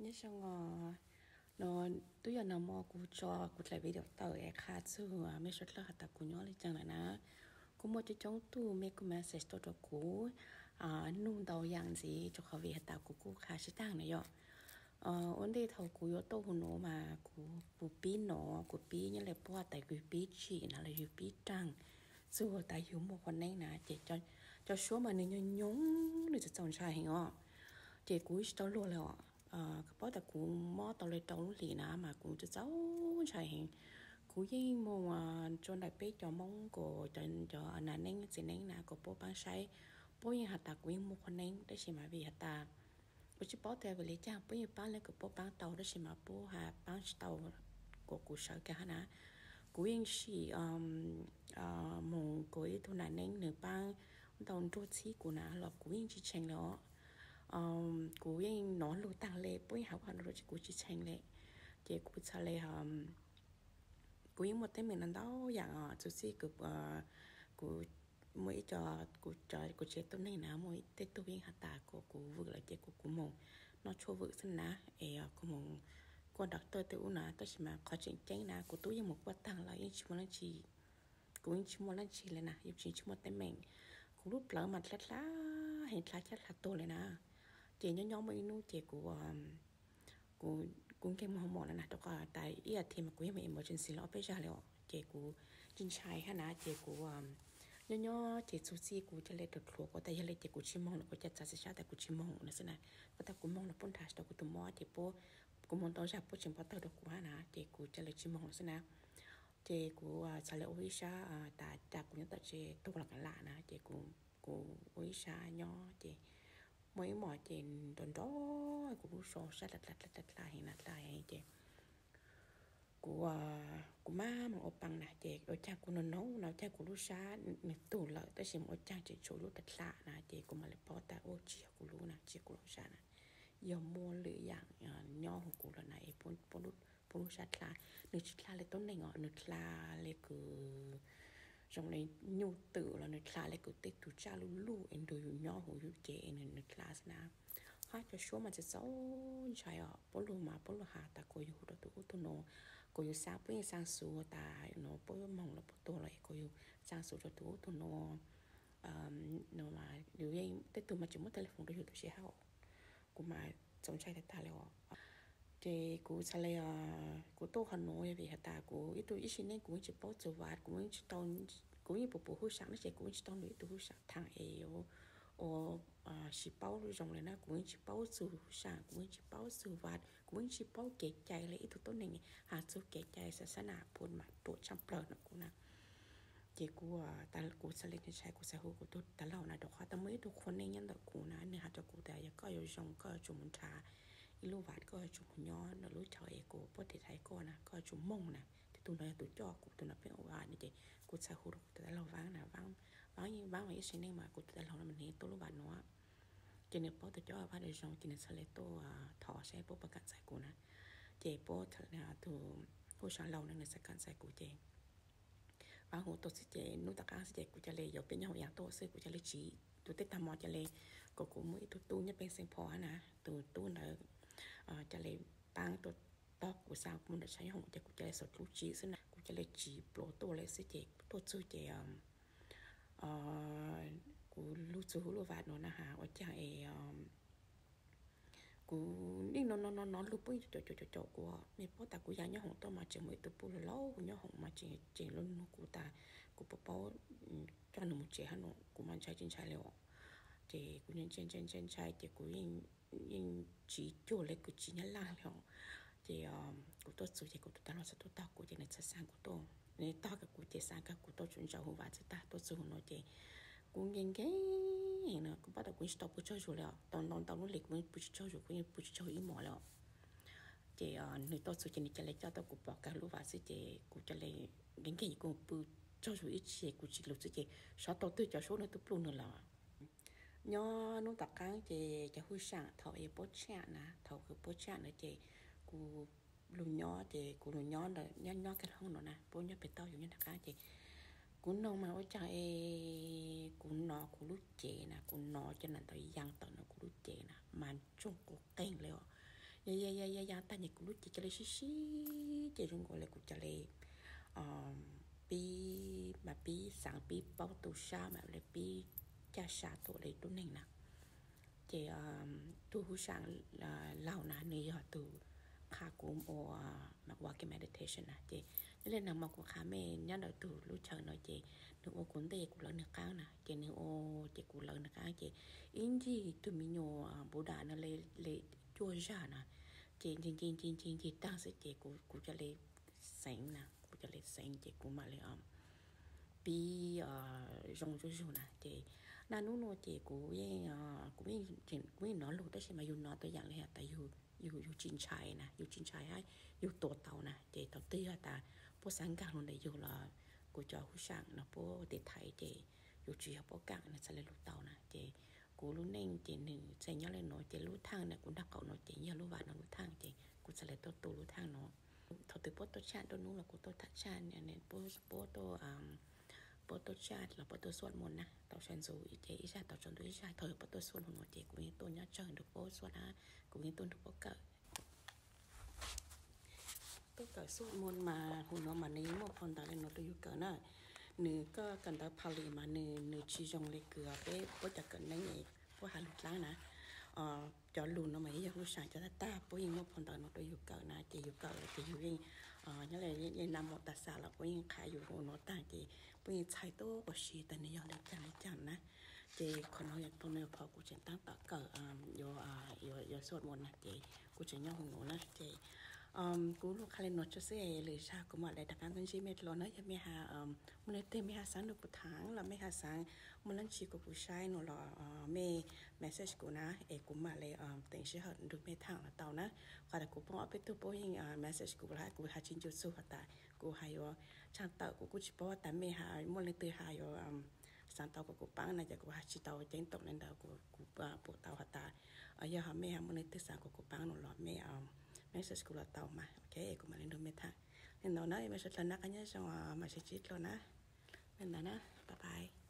Nyob zoo os, no twb yog nag hmo kuv tso kuv daim video tawm es qha txug mej suav dlawg has tas kuv nyob li caag lawm na. Kuj muaj coob coob tug mej kuj message tuaj rau kuv nug ntau yaam ntxiv, rua qhov vim has tas kuv kuj qha sib taag na yom. Ua ntej thaum kuv yuav tuaj huv nuav mas kuv pib no, kuv pib nyob le puab tas yug pib tsim na los yug pib raag, txug tas yug muaj qhua neeb na ces cov suab mas nwg nyoog nyoog, nwg txaus txaus ntshai heev os. Ces kuv tsis tau luag le os. Kws paub tas kuv mob tau le rau lub hlis na mas kuv txaus txaus ntshai heev. Kuv yeej moog rua ntawm peb cov Moob kuas cov nas neeb txiv neeb na kuas puab paab saib, puab yeej has tas kuv yeej muaj qhua neeb tab sis mas vim has tas kuv tsis paub tas vim le caag puab yeej paab le kws puab paab tau tab sis mas puab has paab tsis tau kuas kuv sawv kag hab na. Kuv yeej sim moog kuas ib tug nas neeb nwg paab ntau nruab txhib kuv na los kuv yeej tsis tshee le os. Kuv yeej nov lug taag le puab yeej has ua has no rua kuv tsis tshee le. Ces kuv txhad le kuv yeej muaj teeb meem no ntau yaam os, txug txij kuv muaj ib co, kuv tsev tuab neeg na muaj tej tug yeej has tas kuas kuv vwm lawm ces kuas kuv moog noj tshuaj vwm xwb na, es kuv moog kuaj doctor tej ub na tab sis mas qhov tseem ceeb na kuv tub yeej moog kuaj taag lawm yeej tsis muaj leej twg, kuv yeej tsis muaj leej twg le na, yeej tsis tsis muaj teeb meem. Kuv lub plawv mas dlha dlha heev, dlha cab dlha tuag le na. Ces nyob nyob muaj ib hnub ces kuv kuv nkeeg moog hoo mom na na rau qhov tas ib as thiv mas kuv yeej moog emergency lawm ob peb zag le os ces kuv ntshai ntshai hab na ces kuv nyob nyob ces txug txij kuv ca le rau dluav kuv tas yog le ces kuv tsis moog lawm, kuv ca txav txiv sab tas kuv tsis moog na xwb na. Kuv tas kuv moog los puab nrhav tsis tau kuv tus mob ces puab, kuv moog ntau zag puab tseem pov tawg rau kuv hab na ces kuv ca le tsis moog lawm xwb na. Ces kuv txhad le ua ib sab tas ca kuv nyob tom tsev tuag los kav lam na ces kuv ua ib sab nyob ces muaj ib hmos ces nrov nrov kuv lub zog sab dlha dlha dlha dlha heev na dlha heev ces kuv, kuv maj moog ua paa na ces ua caag kuv nov nov no caag kuv lub sab nwg tug lawm tab sis mas ua caag tseem tshuav lub dlha dlha na ces kuv mam le paub tas ua tsis yog kuv lub na, tsis yog kuv lub sab na, yog muaj lwm yaam nyob huv kuv lawm na es puab lub sab dlha. Nwg tsis dlha le tuab neeg os, nwg dlha le kws zoo le nyuj twm los nwg dlha le kws tej tug tsaj luj luj es nrug yug nyob huv yug cev es nwg dlha xwb na. Hab cov suab mas txaus txaus ntshai os, puab lug mas puab lug has tas kuas yug hu rau tug ub tug nuav, kuas yug xaa puab yeej xaa xuv tas no puab moog los puab tuag los es kuas yug xaa xuv rau tug ub tug nuav no mas yug yeej tej tug mas tseem muab telephone rau yug tam sim hab. Kuv mas txaus ntshai tag tag le os. Ces kuv txhad le, kuv tuaj qhov nuav yog vim has tas kuv ib tug ib sim neej kuv yeej tsis paub txug vav, kuv yeej pum pum hwj saam no ces kuv yeej tsis tau nrug ib tug hwj saam thaam es ua tsis paub zoo le na, kuv yeej tsis paub txug hwj saam, kuv yeej tsis paub txug vav, kuv yeej tsis paub kev cai le ib tug tuab neeg has txug kev cai xav xab nam puab mas ruam tshaaj plawg no kuv na. Ces kuv, kuv txhad le ntshai kuv txhad hu kuv tug tas laug na rau qhov tas muaj ib tug qhua neej nyob ntawm kuv na nwg has rau kuv tas yog koj yuav zoo koj yuav tsum mus nrhav ib lub vav, koj yuav tsum mus nyob ntawm lub chaw es kuv puab tiv thaiv koj na, koj yuav tsum moog na. Tes tug no yog tug coj kuv, tug no pheej ua vav no ces kuv txhad hu rau kuv tug tas laug Vaab na, Vaab, Vaab mas ib sim neej mas kuv tug tas laug no mas nwg tuaj lub vav nuav ces nwg paub tas coj vav zoo ces nwg txhad le tuaj thov saib puab puas kam txais kuv na. Ces puab tug hwj saam laug na nwg txhad kam txais kuv ces Vaab hu tuaj xwb ces nub tom qaab xwb ces kuv ca le yuav peb nyob hauv yaam tuaj xwb, kuv ca le tsiv tus tej tag mos ca le, kuas kuv muaj ib tug tub nyob peg Xeev Phos hab na, tus tub ntawd ca le paab tuaj tog kuv xaa kuv mus nram tshaav nyob hoom ces kuv ca le xauv dlub tsiv xwb na, kuv ca le tsiv pluav tuaj le xwb ces tuaj txug ces kuv lug txug huv lub vav nuav na has ua caag es kuv yeej nov nov nov nov lug puab yeej caum caum caum caum kuv, mej paub tas kuv ya nyob hoom tuaj mas tseem muaj ib tug puj laug laug nyob hoom mas tseem tseem lug nug kuv tas kuv puas paub coj nwg mus tsev hab no, kuv mas ntshai tsis ntshai le os. Ces kuv ntshai ntshai ntshai ntshai ces kuv yeej tsiv cuag le kws tsiv nyab laj le os. Ces kuv tuaj txug ces kuv tus tas laug txhad tuaj tog kuv ces nwg txhad xaa kuv tuaj, nwg tog kag kuv ces xaa kag kuv tuaj tsuav ntsaum huv vav txhad tag tuaj txug huv nuav ces kuv nkeeg nkeeg no kuv paub tas kuv yeej tsis tau pw tsaug zug le os, tau ntau ntau lub hlis kuv yeej pw tsis tsaug zug, kuv yeej pw tsis tsaug ib hmos le os. Ces nwg tuaj txug ces nwg ca le coj tuaj kuv pov kag lub vav xwb ces kuv ca le nkeeg nkeeg kuv pw tsaug zug ib tsam kuv tsis lug xwb ces xyov tau twg cov suab nwg tuaj pluj nwg lawm. Nyob nub tom qaab ces cov hwj saam thaum es puab tshaj na, thaum kws puab tshaj na ces kuv lug nyob ces kuv lug nyob ntawm nyob nyob kag hoob no na, puab nyob peg toj yus nyob nram qaab ces kuv noog mas ua caag es kuv nov kuv lub cev na, kuv nov cov nam ntawd yaa tawm ntawm kuv lub cev na mas ntsoog quas qeeg le os. Ya ya ya ya ya tag ces kuv lub cev cov li sib sib ces zoo nkaus li kuv cov li pib mas pib xaav pib paub tu sab mas li pib caj sab tuaj li tub neeg na. Ces tug huv saam laug na nws yog tug qha kuv ua, ua ke meditation na ces nyob li no mas kuv qha mej nyob ntawm tug lub chaw no ces nws ua kuv ntej kuv lawv nws qaab na ces nws ua ces kuv lawv nws qaab ces ib ncig tug me nyuam Buddha no li cuaj zag na ces ncig ncig ncig ncig ncig taag xwb ces kuv cov li xeev na, kuv cov li xeev ces kuv mam li pib zoo zuj zug na ces naj nub nuav ces kuv yeej, kuv yeej nov lug tab sis mas yug nov tau yaam li has tas yug tsis ntshai na, yug tsis ntshai hab yug tuav tau na ces thaum twg yog tas puab xaav nkaag lug ntawm yug los kuv cov huv saam no puab tiv thaiv ces yug tsis yog puab kaam nws txhad li lug tau na ces kuv lub neej ces nws txhad nyob li nuav ces lub thaaj na kuv nrug qaum nuav ces yog lub vaam no lub thaaj ces kuv txhad li tuaj tu lub thaaj nuav. Thaum twg puab tuaj tshaj nruab nub los kuv tuaj tshaj, puab tuaj, puab tuaj tshaj los puab tuaj xuaj moos na tau sawv ntxuv ces ib zag tau tsaus ntuj ib zag thaum puab tuaj xuaj moos nuav ces kuv yeej tuaj nyob tsawg nrug puab xuaj na, kuv yeej tuaj nrug puab kawm. Tuaj kawm xuaj moos mas huv nuav mas nws yeej muaj phau ntawv li nuav rau yug kawm na. Nws koj kawm ntawv Pali mas nws tsis zoo li kws peb puab cov kawm neeb puab has lug dlaab na. Cov lug nuav mas yog huv saam cov tag tag puab yeej muaj phau ntawv nuav rau yug kawm na ces yug kawm ces yug yeej nyob li yeej nam mom tas xas los puab yeej qha yug huv nuav taag ces puab yeej txhais tuab quas si tas nws yog li caag li caag na. Ces qhov nuav yog phau kuv tseem taab tom kawm yuav xuaj moos na ces kuv tseem nyob huv nuav na ces kuv lug qha li nuav tso xwb, lwm zag kuv mam li rov qaab tuaj ntsib mej dlua na. Yog mej has muaj leej twg mej has xaav nrug kuv thaam los mej has xaav muaj dlaab tsi kuv puas saib nuav los mej message kuv na es kuv mam li teem sij hawm nrug mej thaam los tau na. Qhov tas kuv pom ob peb tug puab yeej message kuv los kuv has tsis ncu txug has tas kuv has yuav tshaj tawm kuv kuj tsis paub tas mej has muaj leej twg has yuav xaav tau kom kuv paab na ces kuv has tsis tau ceeb toom li ntawd, kuv pum tau has tas yog mej has muaj leej twg xaav kom kuv paab no los mej message kuv los tau mas ok kuv mam li nrug mej thaam. Li ntawd na mej suav dlawg noj qab nyob zoo mam sib ntsib dlua na. Li ntawd na, bye bye.